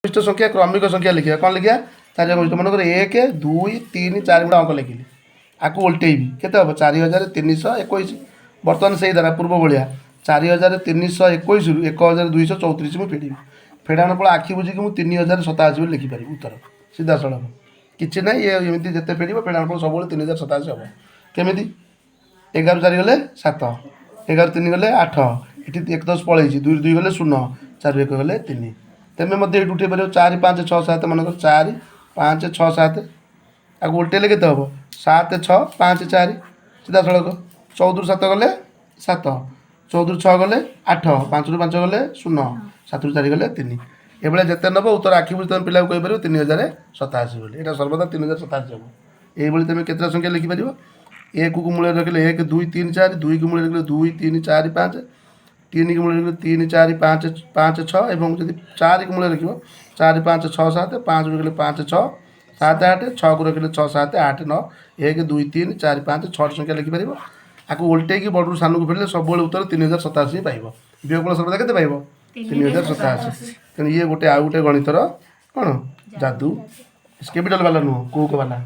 ଗରିଷ୍ଠ ସଂଖ୍ୟା, କ୍ରମିକ ସଂଖ୍ୟା ଲେଖିବା। କ'ଣ ଲେଖିବା? ଚାରି ଗରିଷ୍ଠ। ମନେକର ଏକ, ଦୁଇ, ତିନି, ଚାରି ଗୁଡ଼ା ଅଙ୍କ ଲେଖିଲି। ଆକୁ ଓଲଟେଇବି, କେତେ ହେବ? 4321। ବର୍ତ୍ତମାନ ସେଇ ଧାରା ପୂର୍ବ ଭଳିଆ 4321ରୁ 1234 ମୁଁ ଫେଡ଼ିବି। ଫେଡ଼ାଣ ଫଳ ଆଖି ବୁଝିକି ମୁଁ 3087 ବୋଲି ଲେଖିପାରିବି। ଉତ୍ତର ସିଧାସଳଖ କିଛି ନାହିଁ। ଇଏ ଏମିତି ଯେତେ ଫେଡ଼ିବ, ଫେଡ଼ାଣ ଫଳ ସବୁବେଳେ 3087 ହେବ। କେମିତି? 11 ଚାରି ଗଲେ ସାତ, 11 ତିନି ଗଲେ ଆଠ, ଏଠି ଏକ ଦଶ ପଳେଇଛି, ଦୁଇ ଦୁଇ ଗଲେ ଶୂନ, ଚାରି ଏକ ଗଲେ ତିନି। ତେମେ ମଧ୍ୟ ଏଇଠି ଉଠେଇ ପାରିବ ଚାରି, ପାଞ୍ଚ, ଛଅ, ସାତ। ମନେକର ଚାରି, ପାଞ୍ଚ, ଛଅ, ସାତ, ଆକୁ ଓଲଟେଇଲେ କେତେ ହେବ? ସାତ, ଛଅ, ପାଞ୍ଚ, ଚାରି। ସିଧାସଳଖ 14ରୁ ସାତ ଗଲେ ସାତ, 14ରୁ ଛଅ ଗଲେ ଆଠ, ପାଞ୍ଚରୁ ପାଞ୍ଚ ଗଲେ ଶୂନ, ସାତରୁ ଚାରି ଗଲେ ତିନି। ଏଭଳିଆ ଯେତେ ନେବ, ଉତ୍ତର ଆଖି ବୁଜି ତୁମେ ପିଲାକୁ କହିପାରିବ 3087 ବୋଲି। ଏଇଟା ସର୍ବଦା 3087 ହେବ। ଏଇଭଳି ତୁମେ କେତେଟା ସଂଖ୍ୟା ଲେଖିପାରିବ? ଏକକୁ ମୂଳରେ ରଖିଲେ ଏକ, ଦୁଇ, ତିନି, ଚାରି। ଦୁଇକୁ ମୂଳରେ ରଖିଲେ ଦୁଇ, ତିନି, ଚାରି, ପାଞ୍ଚ। ତିନିକୁ ମୂଳରେ ରଖିଲେ ତିନି, ଚାରି, ପାଞ୍ଚ, ପାଞ୍ଚ, ଛଅ। ଏବଂ ଯଦି ଚାରିକୁ ମୂଳରେ ରଖିବ, ଚାରି, ପାଞ୍ଚ, ଛଅ, ସାତ। ପାଞ୍ଚକୁ ରଖିଲେ ପାଞ୍ଚ, ଛଅ, ସାତ, ଆଠ। ଛଅକୁ ରଖିଲେ ଛଅ, ସାତ, ଆଠ, ନଅ। ଏକ, ଦୁଇ, ତିନି, ଚାରି, ପାଞ୍ଚ, ଛଅଟି ସଂଖ୍ୟା ଲେଖିପାରିବ। ଆକୁ ଓଲଟେଇକି ବଡ଼ରୁ ସାନକୁ ଫେରିଲେ ସବୁବେଳେ ଉତ୍ତର 3087 ହିଁ ପାଇବ। ବିୟୋଗଫଳ ସର୍ବଦା କେତେ ପାଇବ? 3087। ତେଣୁ ଇଏ ଗୋଟେ ଆଉ ଗୋଟେ ଗଣିତର କ'ଣ ଯାଦୁ। କ୍ୟାପିଟାଲ ବାଲା ନୁହଁ, କୋଉକ ବାଲା।